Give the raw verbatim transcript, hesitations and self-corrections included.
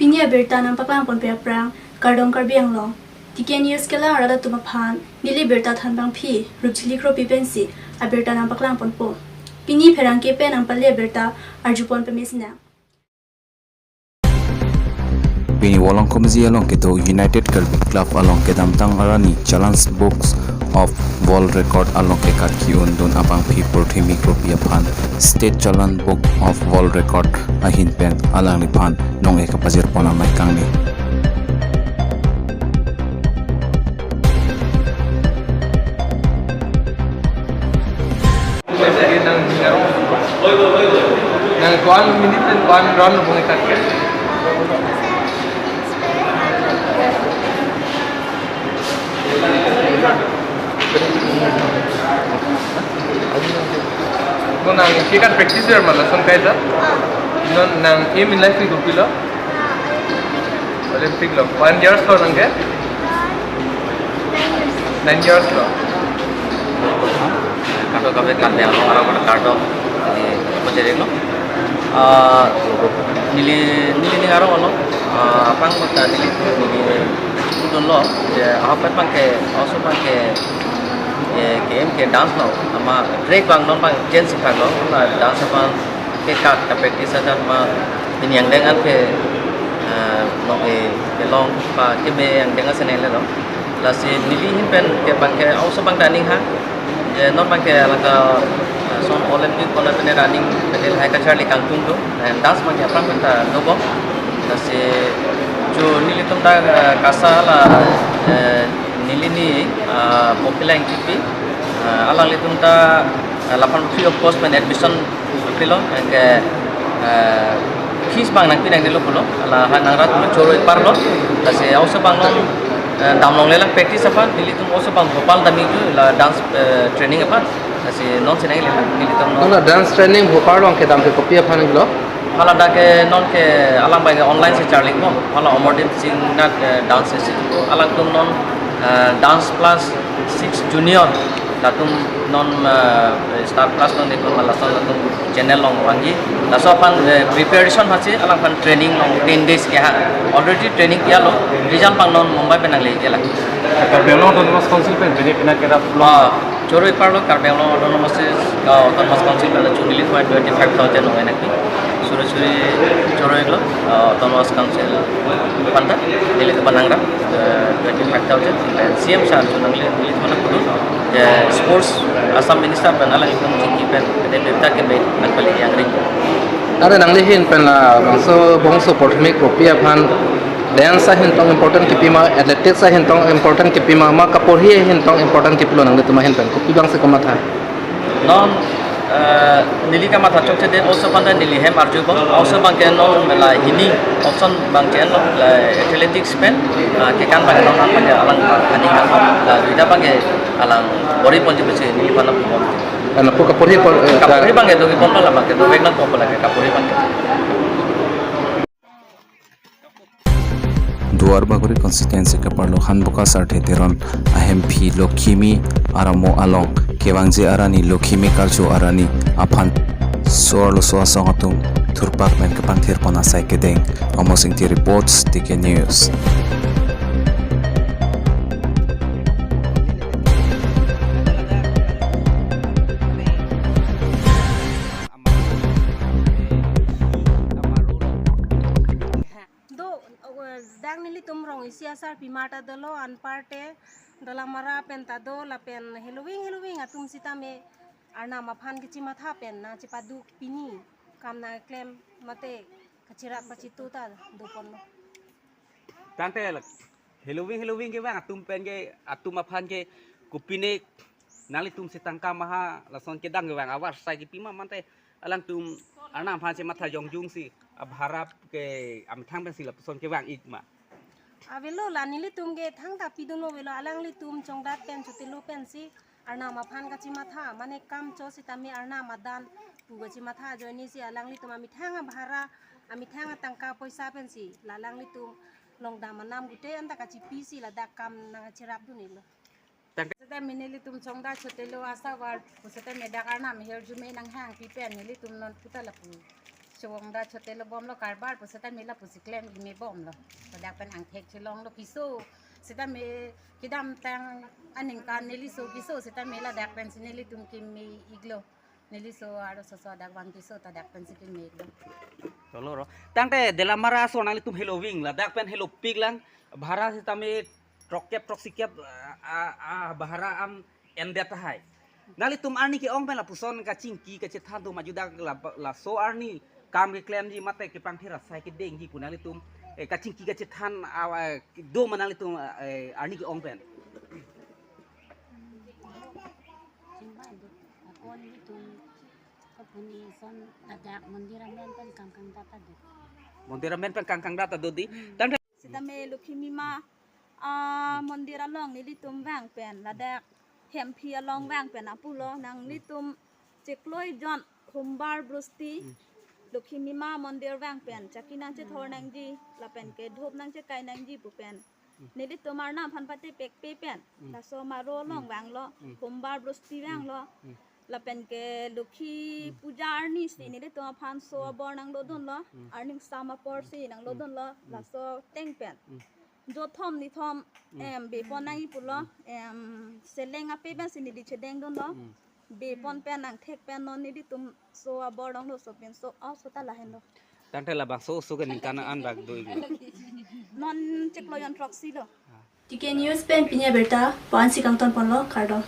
Pini abirta nangpaklang ponpe aphrang, kardom Karbi Anglong. T K News kelang arat atum aphan, neli birta thanbangpi, Rupjili Kropi pensi, abirta nangpaklang ponpo. Pini pherangke pen nangpale abirta, arjupon pemesnang. Pini Volongkom J along kedo United Karbi Club along kedamtang arni Challenge Books of World Record along kekat ki-un dun abangpi Purthimi Kropi aphan State Challenge Book of World Record ahin pen alangliphan nong-e kapajir pon amei kangni. Nang one minute and one round bung ikan ke. Nang ikan practice er ma lason kaita. Non nang aim in life ni kopilo? Olympic lo. One years lo nang ke? Nine years lo. Kado kabe kate alo ara kado di pajaring lo. Ah, neli neli ning arong lo. Ah, aphrang mata neli neli udon lo. Ya, apa pangke, also pangke, ya, game ke dance lo. Ama track bang non bang change si lo. Na dance bang ke ka ka practice adan ma pini angdeng an ke, eh, nong-e kelong pa keme angdeng asen le dong. Lasi neli ahin pen ke bang ke also bang running ha. Je non bang ke laka, eh, son Olympic kona pene running pene hai kacharli kangtung do. Eh, dance bang ke aphrang pen ta dobom. Lasi jo nelitum ta, eh, kasa la, eh, neli ni, ah, Bokila Engtipi, ah, alanglitum ta, ah, laphan free of cost pen admission pilo, anke, eh, fees bang nangpi nangnelo pulo, la ha nangra pulo choro ipar lo, lasi also bang non, eh, damlongle lang practice aphan, nelitum also bang Bhopal damji la dance, eh, training aphan, lasi non si nangle nelitum non. Nona dance training Bhopal along kedam ke kopi aphan lo? Hala dak ke non ke alang bang ke online si charli ko, hala Amardeep Singh Nath, eh, Dance Institute, alangtum non, eh, dance plus six junior latum non, eh, start class non itum lason latum channel along vangji. Laso aphan, eh, preparation hasi alangphan training along ten days keha. Already training kiya lo, result bang non Mumbai pen nangle kiya la. Karbi Anglong Autonomous Council pen bini pina kera pulo. Ah, choro ipar lo Karbi Anglong Autonomous, ah, Autonomous Council pen chunili point twenty five thousand ong enak. Suri suri choro iklo, ah, Autonomous Council panta, neli ke panangra, eh, twenty five thousand, dan C M sir chunang le, neli ke panang kudu, ya, sports Assam Minister pen alanglitum chingki pen, kede birta keme nangpale yang ring. Are nangli ahin pen la bangso bongso Purthimi Kropi aphan dance ahin tong important kipi ma, athletics ahin tong important kipi ma, ma kaporhi ahin tong important kipilo nanglitum ahin pen, kopi bangsi komatha? Non, eh, neli kamatha chokche de, also panta neli hem arjupo, also bang ke non la hini option bang ke non la athletics pen, ah, kekan bang non bang ke alang bang ani kan, la duita bang ke alang bori ponji pusi neli pana pumon. Karena pu kaporhi pon, eh, kaporhi bang ke dogi pon la bang ke dovek nangpo la ke kaporhi bang ke. Duarbagori constituency kaparlo Hanboka Sarthe Teron ahemphi Lokhimi aramo along kevangji arni Lokhimi karju arni aphan so-arloso asong atum thurpak pen kepangthir pon asai kedeng. Amos Ingti reports, T K News. Do, eh, dang nelitum rong isi asarpi mata dolo, anparte Dolamara pen ta do, lapen heloving heloving atum sitame Arnam aphan kachimatha pen nangchepaduk pini kam nangklem mate kachirap kachitu ta doponlo. Tangte lak heloving heloving kevang atum pen ke, atum aphan ke kopine nanglitum si tangka maha lason kedang kevang avarsai kipi ma mante alangtum Arnam aphan si matha jongjung si abharap ke amethang pen si lapuson kevang ik ma. Avelo la nelitum ke thangta pidunlo avelo, alanglitum chongdat pen chotelo pensi Arnam aphan kachimatha, mane kam cho sitame Arnam adan pu kachimatha ajoine si alanglitum amethang abhara, amethang atangka poisa pensi la alanglitum longdam anam gute anta kachipi si ladak kam nangcherap dunilo. Tangte seta nelitum chongdat chotelo asa war puseta medak Arnam hirjume nanghangpi pen nelitum non puta lapu. Chowong da chote lo bomlo karbar pu setame lapusi klem-i me bomlo. Ladak pen angthek chelonglo piso setame kedamtang aningkan neliso piso setame ladak pensi nelitum keme-iklo. Neliso arloso adak vang piso ta dak pensi keme-iklo. Tolo ro. Tangte Delamara aso nanglitum heloving ladak pen helopik lang bhara setame throkkep throksikep a, a, a bhara am endet tahai. Nanglitum arni ke-ong pen lapuson kachingki kachethan atum ajudak la, laso arni kam keklemji mate kepangthir asai kedengji pu nanglitum eh, kachingki kachethan awa do ma nanglitum eh, arni ke-ong pen. Chingvai do. Ako nelitum kapuni son ladak mondir amen pen kangkang data do. Mondir amen pen kangkang data do di. Hmm. Tangte setame Lokhi Mima a mondir along nelitum vang pen ladak Hemphi along vang pen apulo nanglitum chiklo jon Humbar Brosti Lokhi Mima mondir vang pen chaki nangchethor nangji lapen ke dhup nangchekai nangji pu pen nelitum arnam aphan pate pekpe pen laso Maro along vanglo, Humbar Brosti vanglo. Lapen ke Lokhi Puja arni si nelitum aphan so abor nanglodunlo, arni sam apor si nanglodunlo, laso ateng pen jothom nithom em bepon nangji pulo, em seleng ape pensi neli chedengdunlo. Bepon pen angthek pen non nelitum so abor longlo, so pen so aso ta lahenlo. Tangte labangso oso ke ningkan an bak do-iklo. Non chiklo jon throksi lo. T K News pen pini abirta la-ansi kangtonponlo, kardom.